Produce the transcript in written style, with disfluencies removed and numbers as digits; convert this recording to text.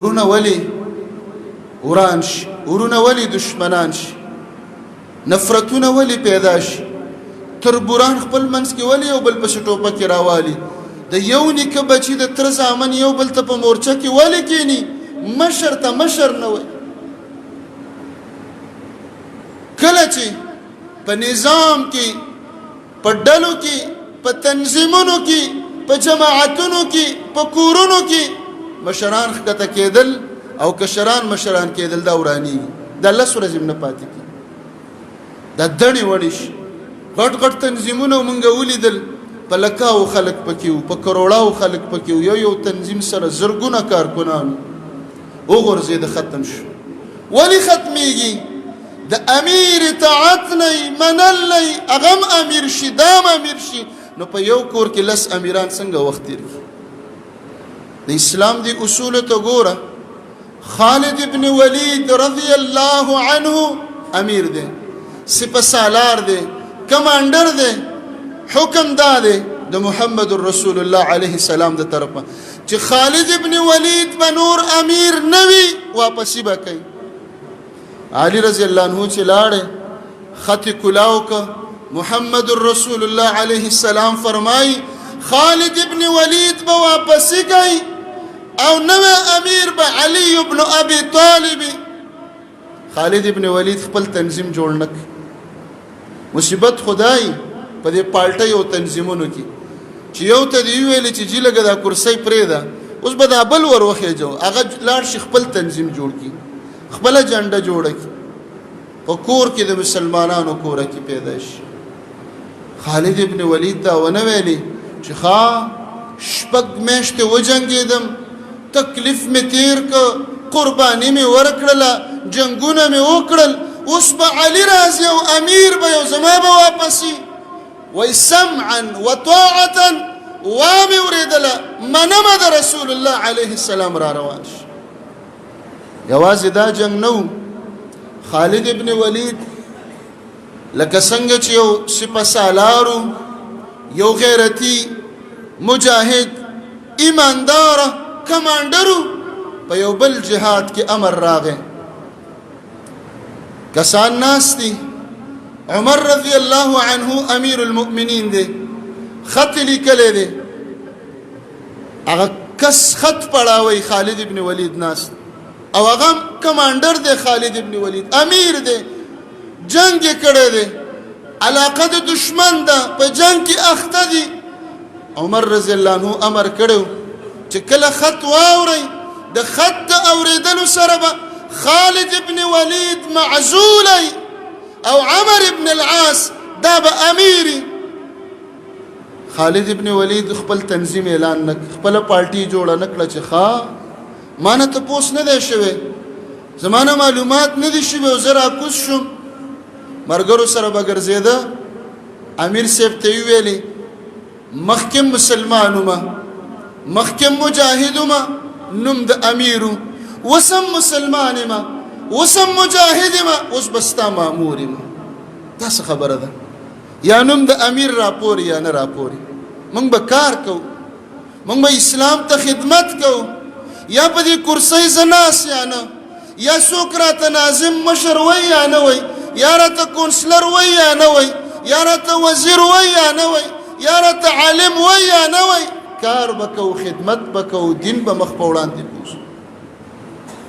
ورونه ولی وران شي؟ ورونه ولی دشمنان شي؟ نفرتونه ولی پیدا شي؟ تربوران خپل منځ کې ولی یو بل پسې ټوپکې راوالي؟ د یو نیکه بچي د تره زامن یو بل ته په مورچه کې ولی کینی؟ مشر ته مشر نه وایي. کله چې په نظام کې، په ډلو کې، په تنظیمونو کې، په جماعتونو کې، په کورونو کې مشران ښکته کېدل او کشران مشران کېدل، دا ورانیږي. دا لس ورځې هم نه پاتې کېږي، دا دڼې وڼې شي. غټ غټ تنظیمونه مونږ ولیدل، په لکاو خلک پکې وو، په کروړاو خلک پکې وو، یو یو تنظیم سره زرګونه کارکنان وغورځېده، ختم شو. ولی ختمیږي؟ د امیر اطاعت نه منل نه، هغه هم امیر شي، دا هم امیر شي، نو په یو کور کې لس امیران څنګه وخت تېر کړي؟ د اسلام دی اصول ته ګوره. خالد ابن ولید رضی الله عنه امیر دی، سپه سالار دی، کمانډر دی. حکم دا دی د محمد رسول الله علیه السلام د طرفه چې خالد ابن ولید به نور امیر نه وي، واپسی به کوي. علي رضی الله عنه چې لاړې خط کلاو که، محمد رسول الله علیه السلام فرمای خالد ابن ولید به واپسی کوي او نوی امیر به علی ابن ابي طالب. خالد ابن ولید خپل تنظیم جوړ نک. مصیبت خدای په دې پالټۍ او تنظیمونو کې چې یو ته دی ویل چې جی لګه دا کرسۍ پرې ده، اوس به دا بل ور وخېجو، هغه لاړ شي خپل تنظیم جوړ کړي، خپله جنډه جوړه کړي. په کور کې د مسلمانانو کوره کې پیدا شي. خالد ابن ولید دا ونه ویلې چې ښا شپږ میاشتې وجنګېدم، تکلیف مې تیر که، قرباني مې ورکړله، جنګونه مې وکړل، اوس به علي راځي او امیر به یو زما به واپسي. وای سمعا وطاعتا، وامې اورېدله، منمه د رسول الله علیه السلام را روان شي. یوازې دا جنگ نه و، خالد ابن ولید لکه څنګه چې یو سپه سالارو، یو غیرتی مجاهد ایماندار کمانډرو، په یو بل جهاد کې امر راغی، کسان ناست دي، عمر رضی الله عنه امیر المؤمنین دی، خط لیکلی دی، هغه کس خط پړاوی، خالد ابن ولید ناست او هغه کمانډر دی، خالد ابن ولید امیر دی، جنگ یې کړی دی، علاقه د دشمن ده، په جنگ کې اخته دي. عمر رضی الله عنه امر کړو چې کله خط واورئ، د خط د اورېدلو سره به خالد ابن ولید معزولی او عمر ابن العاص دا به امیری. خالد ابن ولید خپل تنظیم اعلان نک، خپل پارټي جوړه نکړه چې ښا مانه ته پوس نه دی شوی، زمانه معلومات نه دي شوي او زه راکوز شوم، مرګرو سره به ګرځېده. امیر صاحب ته یې ویلې مخکې مسلمان وم، مخکې مجاهد وم، نوم د امیرو، اوس هم مسلمان یم، اوس هم مجاهد یم، اوس به ستا مامور یم. دا څه خبره ده؟ یا نوم د امیر راپوري یا نه راپوري، موږ به کار کوو، موږ به اسلام ته خدمت کوو، یا په دې کرسۍ زه ناست یا نه، یا څوک راته ناظم مشر وایي یا نه وایي، یا راته کونسلر وایي یا نه وایي، یا راته وزیر وایي یا نه وایي، یا راته عالم وایي یا نه وایي، کار به کوو، خدمت به کوو، دین به مخ په وړاندې.